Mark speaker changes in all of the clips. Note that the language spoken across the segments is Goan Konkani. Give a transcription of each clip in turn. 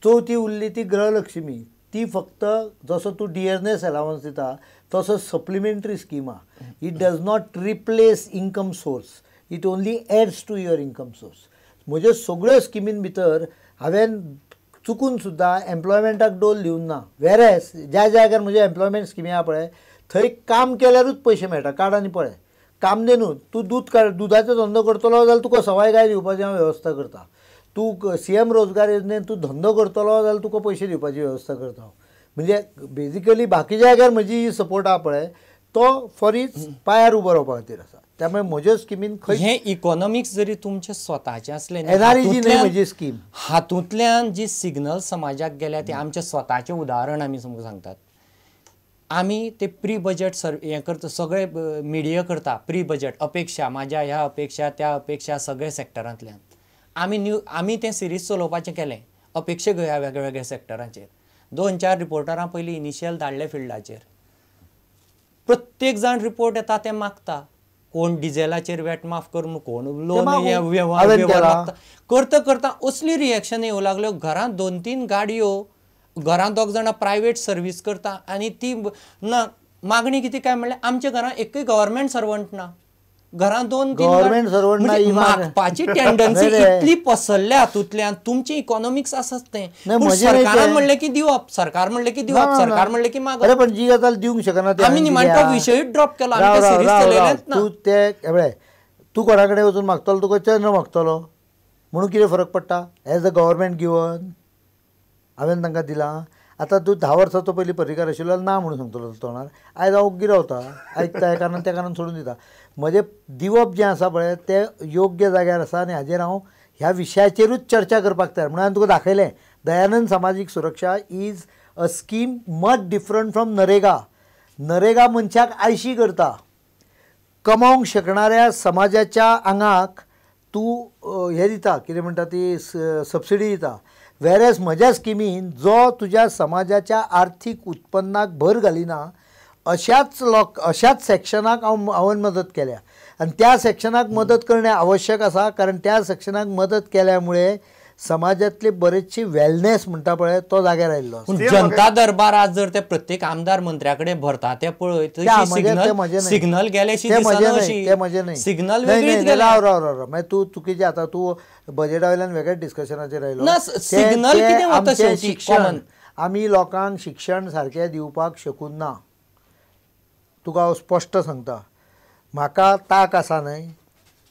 Speaker 1: चवथी उरली ती गृहलक्ष्मी, ती फक्त जसो तूं डियरनेस अलावन्स दिता तसो सप्लिमेंटरी स्कीम आहा. It does not replace income source, it only adds to your income source. म्हज्यो सगळ्यो स्किमीन भितर हांवें चुकून सुद्दां एम्प्लॉयमेंटाक डोल दिवंक ना. वेरेस ज्या जाग्यार म्हज्यो एम्प्लॉयमेंट स्किमी आहा पळय थंय काम केल्यारूच पयशे मेळटा. काड आनी पळय, काम न्हू तूं दूद काड, दुदाचो धंदो करतलो जाल्यार तुका सवाय गाय दिवपाची हांव वेवस्था करता. तूं सीएम रोजगार योजनेन तूं धंदो करतलो जाल्यार तुका पयशे दिवपाची वेवस्था करता हांव. म्हणजे बेजिकली बाकीच्या जाग्यार म्हजी सपोर्ट आहा पळय तो फॉर is पांयार उबो रावपा खातीर आसा. त्यामुळे म्हज्यो स्किमीन खंय
Speaker 2: हे इकॉनॉमिक्स जरी तुमचे स्वताचे आसले,
Speaker 1: एनआरईजी न्हय म्हजी स्कीम,
Speaker 2: हातूंतल्यान जी सिग्नल समाजाक गेल्या ते आमचे स्वताचे उदाहरण आमी तुमकां सांगतात. आमी ते प्री बजेट सर हें करता, सगळे मिडिया करता प्री बजेट अपेक्षा, म्हाज्या ह्या अपेक्षा त्या अपेक्षा सगळे सेक्टरांतल्यान आमी आमी तें सिरीज चलोवपाचें केलें. अपेक्षा घेवया वेगळे वेगळे सेक्टरांचेर, 2-4 रिपोर्टरां पयलीं इनिशियल धाडले फिल्डाचेर, प्रत्येक जाण रिपोर्ट येता ते मागता, कोण डिझेलाचेर वेट माफ कर, कोण लोन वेव्हार मागता. करता करता असली रिएक्शन येवं लागल्यो, घरांत 2-3 गाडयो, घरांत 2 जाणां प्रायवेट सर्वीस करता आनी ती ना मागणी कितें काय म्हणल्यार आमच्या घरांत एकूय गव्हर्मेंट सर्वंट ना, घरांत 2-3
Speaker 1: गव्हर्मेंट सर्वंट ना.
Speaker 2: मागपाची टेंडन्सी इतली पसरल्या हातूंतल्यान. तुमची इकॉनॉमिक्स आसाच तें, सरकारान म्हणलें की दिवप, सरकार म्हणलें की दिवप, सरकार म्हणलें की मागप.
Speaker 1: अरे पण जी गजाल दिवंक शकना
Speaker 2: आमी निमाणो विशयूच ड्रॉप केलो, आमी ते सिरीज चलयलेंच ना.
Speaker 1: तूं ते तूं कोणा कडेन वचून मागतलो, तुका चंद्र मागतलो म्हणून कितें फरक पडटा? एज अ गव्हर्मेंट गिवन हांवें तांकां दिलां. आतां तूं 10 वर्सांचो पयलीं पर्रीकार आशिल्लो ना म्हणून सांगतलो तोंडार, आयज हांव ओग्गी रावता, आयकता हे कारणान त्या कारणान सोडून दिता. म्हजें दिवप जें आसा पळय तें योग्य जाग्यार आसा आनी हाजेर हांव ह्या विशयाचेरूच चर्चा करपाक तयार. म्हणून हांवें तुका दाखयलें, Dayanand Samajik Suraksha is a scheme much different from NREGA. NREGA मनशाक आयशी करता, कमोवंक शकणाऱ्या समाजाच्या आंगाक तूं हें दिता, कितें म्हणटा ती सबसिडी दिता. वेरेस म्हज्या स्किमीन जो तुज्या समाजाच्या आर्थीक उत्पन्नाक भर घालिना अशाच लोक अशाच सेक्शनाक हांवें मदत केल्या आनी त्या सेक्शनाक मदत करणे आवश्यक आसा, कारण त्या सेक्शनाक मदत केल्या मुळे समाजातले बरेचशी वेलनेस म्हणटा पळय तो जाग्यार आयिल्लो.
Speaker 2: जनता दरबार आज जर ते प्रत्येक आमदार मंत्र्या कडेन भरता ते पळय सिग्नल गेले, सिग्नल.
Speaker 1: राव राव राव, मागीर तूं चुकीचें आतां तूं बजेटा वयल्यान वेगळ्याच डिस्कशनाचेर आयलो.
Speaker 2: सिग्नल कितें वता
Speaker 1: शिक्षण, आमी लोकांक शिक्षण सारकें दिवपाक शकून ना. तुका हांव स्पश्ट सांगता, म्हाका ताक आसा न्हय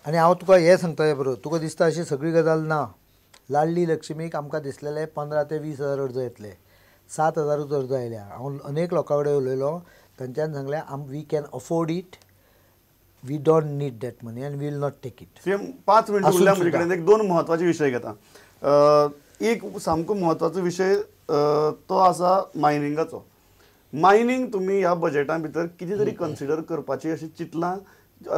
Speaker 1: आनी हांव तुका हें सांगता हें बरोबर, तुका दिसता अशी सगळी गजाल ना. लाडली लक्ष्मीक आमकां दिसलेले 15 ते 20 हजार अर्ज येतले, 7 हजारूच अर्ज आयल्या. हांव अनेक लोकां कडेन उलयलो, तांच्यान सांगलें आम we can afford it, we don't need that money and we will not take it.
Speaker 3: Same 5 मिनटां उरल्या म्हजे कडेन, एक 2 म्हत्वाचे विशय घेता. एक सामको म्हत्वाचो विशय तो आसा मायनिंगाचो. मायनिंग तुमी ह्या बजेटा भितर कितें तरी कन्सिडर करपाची अशें चिंतलां?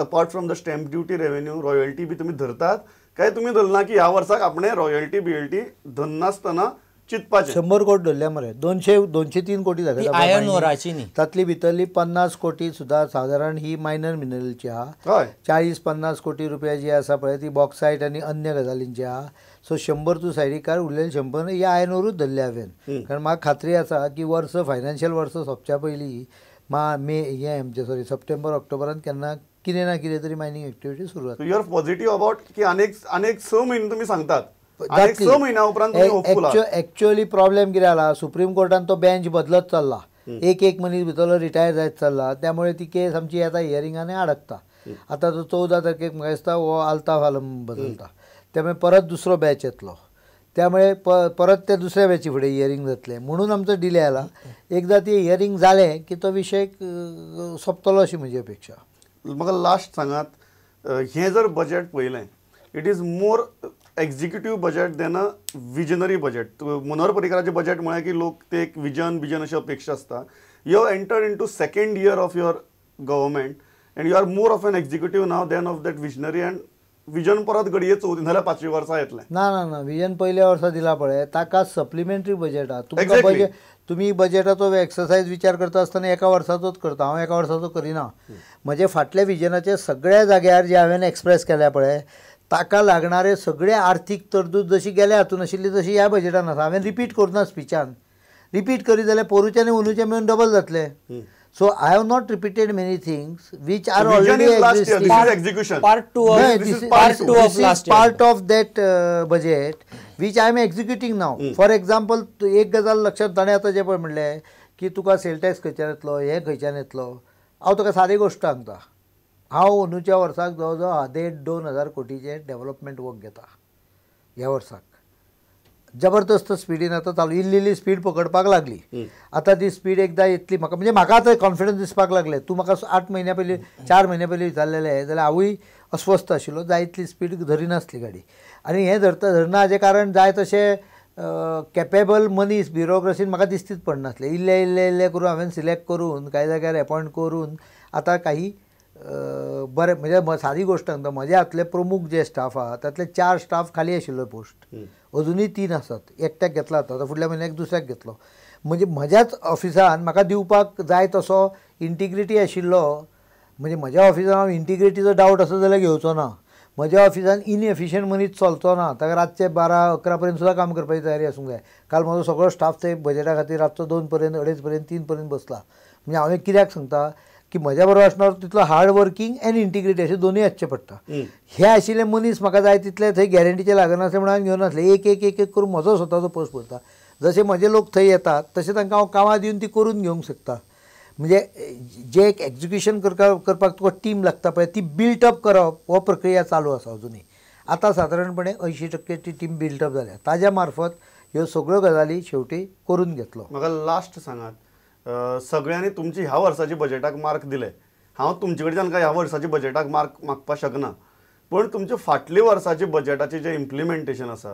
Speaker 3: Apart from the stamp duty revenue, royalty बी तुमी धरतात काय तुमी धरना की ह्या वर्साक आपणे रॉयल्टी बियल्टी धरनासतना चिंतपाचें?
Speaker 1: 100 कोटी धरल्या मरे, 203 कोटी जाल्या
Speaker 2: आयर्न ओराची न्ही,
Speaker 1: तातली भितरली 50 कोटी सुद्दां सादारण ही मायनर मिनरलची आहा, 40-50 कोटी रुपया जी आसा पळय ती बॉक्सायट आनी अन्य गजालींची आहा. सो 100 तूं सायडीक काड, उरलेले 100 ही आयर्न ओरूच धरल्या हांवें, कारण म्हाका खात्री आसा की वर्स फायनान्शियल वर्स सोंपच्या पयलीं मे हें आमचें सॉरी सप्टेंबर ऑक्टोबरान केन्ना कितें ना कितें तरी मायनींग एक्टिविटी सुरू जाता.
Speaker 3: You are positive about की आनीक 6 म्हयने तुमी सांगतात, 6 म्हयन्या उपरांत
Speaker 1: एक्चुअली प्रॉब्लेम कितें जाला, सुप्रीम कोर्टान तो बेंच बदलत चल्ला, एक एक मनीस भितरलो रिटायर जायत चल्ला, त्यामुळे ती केस आमची येता हियरिंगांनी आडकता. आतां तो 14 तारखेक म्हाका दिसता हो आल्ताफ आलम बदलता, त्यामुळे परत दुसरो बॅच येतलो, त्यामुळे परत त्या दुसऱ्या बॅची फुडें हियरींग जातलें, म्हणून आमचो डिले आला. एकदां ती हियरींग जालें की तो विशय सोंपतलो अशी म्हजी अपेक्षा.
Speaker 3: म्हाका लास्ट सांगात, हें जर बजेट पळयलें, it is more executive budget than a visionary budget. Manohar पर्रीकराचें budget म्हळ्यार की लोक ते एक विजन बिजन अशी अपेक्षा आसता. You have entered into second year of your government and you are more of an executive now than of that visionary and vision परत घडये 4 नाल्यार 5 वर्सां येतलें.
Speaker 1: ना ना ना, विजन पयल्या वर्सा दिला पळय ताका सप्लिमेंटरी बजेट आहा. तुमकां बजेट, तुमी बजेटाचो एक्सरसायज विचार करता आसतना एका वर्साचोच करता, हांव एका वर्साचो करिना. म्हजे फाटल्या विजनाचे सगळ्या जाग्यार जे हांवें एक्सप्रेस केल्या पळय ताका लागणारे सगळे आर्थीक तरतूद जशी गेल्या हातून आशिल्ली तशी ह्या बजेटान आसा. हांवें रिपीट करुना स्पिचान, रिपीट करीत जाल्यार पोरूचें आनी अंदूचें मेळून डबल जातलें. So I have not repeated many things which are already existing.
Speaker 2: Part two
Speaker 1: part of that budget which I am executing now. For example एक गजाल लक्षात ताणें आतां जें पळय म्हणलें की तुका सेल टॅक्स खंयच्यान येतलो, हें खंयच्यान येतलो. हांव तुका सादी गोश्ट सांगता, हांव अंदूच्या वर्साक जवळ जवळ 1.5-2 हजार कोटीचें डेवलपमेंट वर्क घेता ह्या वर्साक. जबरदस्त स्पिडीन आतां चालू, इल्ली इल्ली स्पीड पकडपाक लागली. आतां ती स्पीड एकदां येतली म्हाका, म्हणजे म्हाका आतां कॉन्फिडन्स दिसपाक लागले. तूं म्हाका 8 म्हयन्या पयलीं 4 म्हयन्या पयलीं विचारलेलें जाल्यार हांवूय अस्वस्थ आशिल्लो, जाय इतली स्पीड धरिनासली गाडी. आनी हें धरता धरना हाजें कारण जाय तशें कॅपेबल मनीस ब्युरोक्रेसीन म्हाका दिसतीच पडनासलें. इल्ले इल्ले इल्ले करून हांवें सिलेक्ट करून कांय जाग्यार एपॉयंट करून आतां काही बरें, म्हणजे सादी गोश्ट सांगता, म्हज्या हातले प्रमुख जे स्टाफ आहा तातले 4 स्टाफ खाली आशिल्लो पोस्ट, अजुनूय 3 आसात. एकट्याक घेतला आतां, आतां फुडल्या म्हयन्याक दुसऱ्याक घेतलो. म्हणजे म्हज्याच ऑफिसान म्हाका दिवपाक जाय तसो इंटिग्रिटी आशिल्लो, म्हणजे म्हज्या ऑफिसान हांव इंटिग्रिटीचो डावट आसा जाल्यार घेवचो ना. म्हज्या ऑफिसान इनएफिशियंट मनीस चलचो ना, ताका रातचे 12-11 पर्यंत सुद्दां काम करपाची तयारी आसूंक जाय. काल म्हजो सगळो स्टाफ थंय बजेटा खातीर रातचो 2 पर्यंत, 2.5 पर्यंत, 3 पर्यंत बसला. म्हणजे हांवें कित्याक सांगता की म्हज्या बरोबर आसणार तितलो हार्ड वर्किंग एन्ड इंटिग्रिटी अशें दोनूय आसचें पडटा. हे आशिल्ले मनीस म्हाका जाय तितले थंय गॅरंटीचे लागनासले म्हणून हांवें घेवनासलें. एक एक एक एक करून म्हजो स्वताचो पोस्ट भरता. जशे म्हजे लोक थंय येतात तशें तांकां हांव कामां दिवन ती करून घेवंक शकता. म्हणजे जे एक एक्जिक्युशन करपाक तुका टीम लागता पळय, ती बिल्टअप करप हो प्रक्रिया चालू आसा अजुनूय. आतां सादारणपणे 80% ती टीम बिल्टअप जाल्या. ताज्या मार्फत ह्यो सगळ्यो गजाली शेवटी करून घेतलो.
Speaker 3: म्हाका लास्ट सांगात, सगळ्यांनी तुमची ह्या वर्साची बजेटाक मार्क दिले, हांव तुमचे कडच्यान काय ह्या वर्साची बजेटाक मार्क मागपाक शकना, पण तुमचे फाटले वर्साचे बजेटाचे जे इम्प्लिमेंटेशन आसा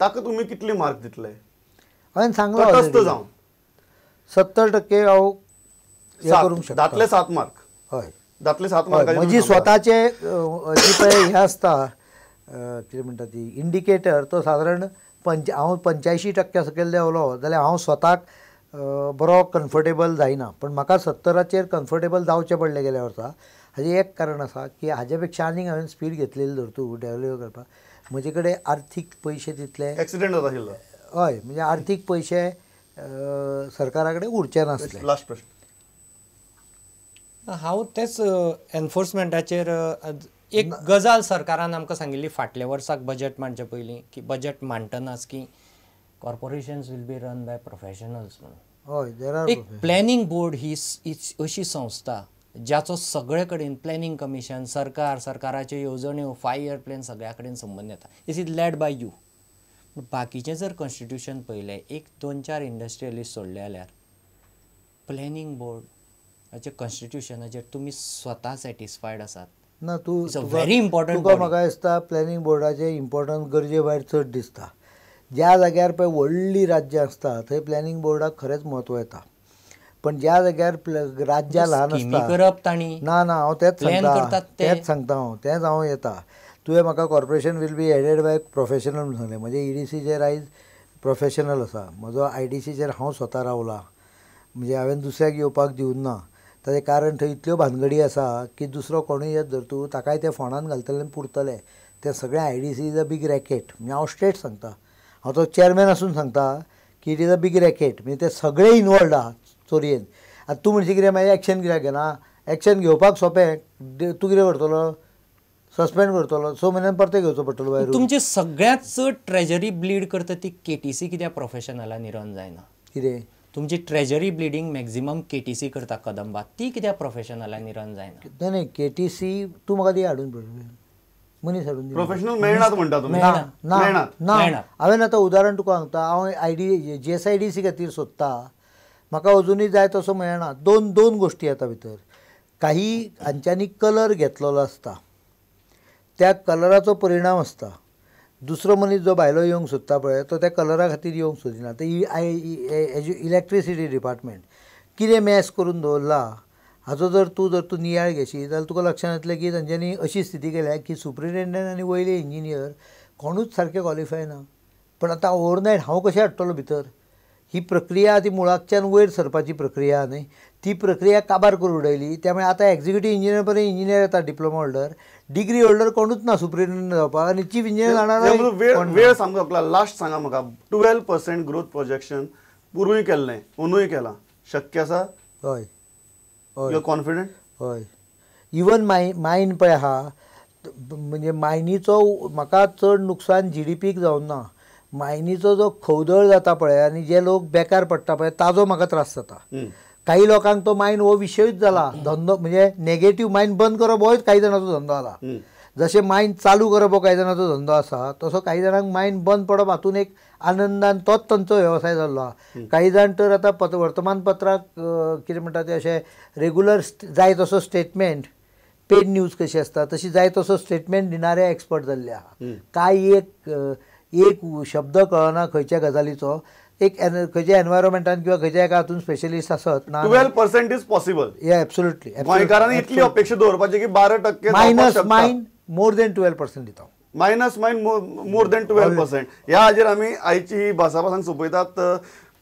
Speaker 3: ताका तुमी कितले मार्क दितले?
Speaker 1: हांवें सांगलां
Speaker 3: तटस्थ जावन
Speaker 1: 70% हांव करूंक शकता.
Speaker 3: दातले 7 मार्क.
Speaker 1: हय,
Speaker 3: दातले 7 मार्क.
Speaker 1: म्हजी स्वताचे जी पळय हें आसता कितें म्हणटा ती इंडिकेटर, तो सादारण हांव 85% सकयल देंवलो जाल्यार हांव स्वताक बरो कम्फर्टेबल जायना. पण म्हाका 70चेर कम्फर्टेबल जावचें पडलें गेल्या वर्सा. हाजें एक कारण आसा की हाजे पेक्षा आनीक हांवें स्पीड घेतलेली धर तूं डेवलप करपाक म्हजे कडेन आर्थीक पयशे तितले
Speaker 3: एक्सिडंट जाता आशिल्लो.
Speaker 1: हय, म्हणजे आर्थीक पयशे सरकारा कडेन उरचे नासले.
Speaker 3: लास्ट प्रश्न.
Speaker 2: हांव तेच एनफोर्समेंटाचेर एक गजाल सरकारान आमकां सांगिल्ली फाटल्या वर्साक बजेट मांडचे पयलीं, की बजेट मांडटनाच की corporations will be run by professionals म्हणून.
Speaker 1: हय,
Speaker 2: एक प्लॅनिंग बोर्ड ही अशी संस्था ज्याचो सगळे कडेन प्लॅनिंग कमिशन, सरकार, सरकाराच्यो येवजण्यो, 5 इयर प्लॅन सगळ्या कडेन संबंद येता. It is led by you. बाकीचें जर कॉन्स्टिट्युशन पळयलें, 1, 2, 4 इंडस्ट्रियलिस्ट सोडले जाल्यार प्लॅनिंग बोर्ड हाचे कॉन्स्टिट्युशनाचेर तुमी स्वता सॅटिस्फायड आसात
Speaker 1: ना? तूं
Speaker 2: it's a very important.
Speaker 1: तुका म्हाका दिसता प्लॅनिंग बोर्डाचें इम्पॉर्टन्स गरजे भायर चड दिसता. ज्या जाग्यार पळय व्हडलीं राज्यां आसता थंय प्लॅनिंग बोर्डाक खरेंच म्हत्व येता. पण ज्या जाग्यार राज्यां ल्हान आसता
Speaker 2: करप तांणी
Speaker 1: ना ना हांव तेंच सांगता, तेंच सांगता हांव, तेंच हांव येता. तुवें म्हाका corporation will be headed by professional म्हणून सांगलें. म्हजें ईडीसीचेर आयज प्रोफेशनल आसा, म्हजो आयडीसीचेर हांव स्वता रावला, म्हणजे हांवें दुसऱ्याक येवपाक दिवंक ना. ताजें कारण थंय इतल्यो भानगडी आसा की दुसरो कोणूय येत धर तूं ताकाय ते फोंडान घालतले आनी पुरतले. तें सगळें IDC is a big racket. म्हणजे हांव स्ट्रेट सांगता, हांव तो चेअरमॅन आसून सांगता की it is a big racket. म्हणजे ते सगळे इनवॉल्ड आहा चोरयेन. आतां तूं म्हणशी कितें मागीर एक्शन कित्याक घेना? एक्शन घेवपाक सोंपें, तूं कितें करतलो? सस्पेंड करतलो, 6 म्हयन्यान परतें घेवचो पडटलो भायर.
Speaker 2: तुमची सगळ्यांत चड ट्रेजरी ब्लीड करता ती केटीसी कित्याक प्रोफेशनलांनी रन जायना?
Speaker 1: कितें
Speaker 2: तुमची ट्रेजरी ब्लिडींग मॅक्झिमम केटीसी करता कदंबा, ती कित्याक प्रोफेशनलांनी रन जायना?
Speaker 1: न्हय न्हय, केटीसी तूं म्हाका दी हाडून मनीस हाडून
Speaker 3: प्रोफेशनल मेळनात म्हणटा तुमी?
Speaker 1: ना ना ना. हांवें आतां उदाहरण तुका सांगता, हांव आयडी जीएसआयडीसी खातीर सोदता, म्हाका अजुनूय जाय तसो मेळना. दोन दोन गोश्टी येता भितर. काही हांच्यांनी कलर घेतलेलो आसता, त्या कलराचो परिणाम आसता. दुसरो मनीस जो भायलो येवंक सोदता पळय तो त्या कलरा खातीर येवंक सोदिना. ते इलेक्ट्रिसिटी डिपार्टमेंट कितें मॅस करून दवरला हाचो जर तूं नियाळ घेशी जाल्यार तुका लक्षांत येतलें की तांच्यांनी अशी स्थिती केल्या की सुप्रिटेंडंट आनी वयले इंजिनियर कोणूच सारके क्वॉलिफाय ना. पण आतां ओवरनायट हांव कशें हाडटलो भितर? ही प्रक्रिया ती मुळाकच्यान वयर सरपाची प्रक्रिया न्हय, ती प्रक्रिया काबार करून उडयली. त्यामुळे आतां एक्झिक्युटीव इंजिनियर पर्यंत इंजिनियर येता डिप्लोमा होल्डर, डिग्री होल्डर कोणूच ना सुप्रिटेंडंट जावपाक आनी चीफ इंजिनियर जाणार.
Speaker 3: वेळ सामको आपला. लास्ट सांगा म्हाका, 12% ग्रोथ प्रोजेक्शन पूर्वूय केल्लें, अंदूय केलां, शक्य आसा?
Speaker 1: हय.
Speaker 3: You are confident?
Speaker 1: हय. इवन मायन पळय आहा, म्हणजे मायनीचो म्हाका चड नुकसान GDPक जावन ना, मायनीचो जो खवदळ जाता पळय आनी जे लोक बेकार पडटा पळय ताजो म्हाका त्रास जाता. काही लोकांक तो मायन हो विशयूच जाला धंदो, म्हणजे नेगेटीव मायन बंद करप होच काही जाणांचो धंदो जाला. जशें मायन चालू करप हो काही जाणांचो धंदो आसा, तसो काही जाणांक मायन बंद पडप हातून एक आनंदान तोच तांचो वेवसाय जाल्लो आहा. काही जाण तर आतां वर्तमानपत्राक कितें म्हणटा ते अशें रेगुलर जाय तसो स्टेटमेंट, पेड न्यूज कशी आसता तशी जाय तसो स्टेटमेंट दिणारे एक्सपर्ट जाल्ले आहा. कांय एक शब्द कळना खंयच्या गजालीचो, एक खंयच्या एनवायरमेंटान किंवा खंयच्या एका हातून स्पेशलिस्ट आसत ना.
Speaker 3: 12% is possible.
Speaker 1: या एब्सोल्युटली.
Speaker 3: गोंयकारांनी इतली अपेक्षा दवरपाची की 12%
Speaker 1: मायनस मायन मोर देन 12% दिता,
Speaker 3: मायनस मायन मोर देन 12%. ह्या हाजेर आमी आयची ही भासाभासांक सोंपयतात.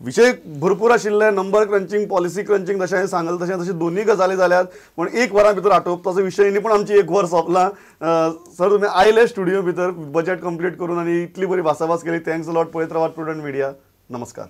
Speaker 3: विशय भरपूर आशिल्ले, नंबर क्रंचिंग, पॉलिसी क्रंचिंग, जशें हांवें सांगलें तशें तशें दोनूय गजाली जाल्यात, पूण एक वरां भितर आटोवपाचो विशय न्ही, पूण आमची एक वर सोंपलां. सर तुमी आयले स्टुडियो भितर बजेट कंप्लीट करून आनी इतली बरी भासाभास केली, thanks a lot. पळयत रावात प्रुडंट मिडिया. नमस्कार.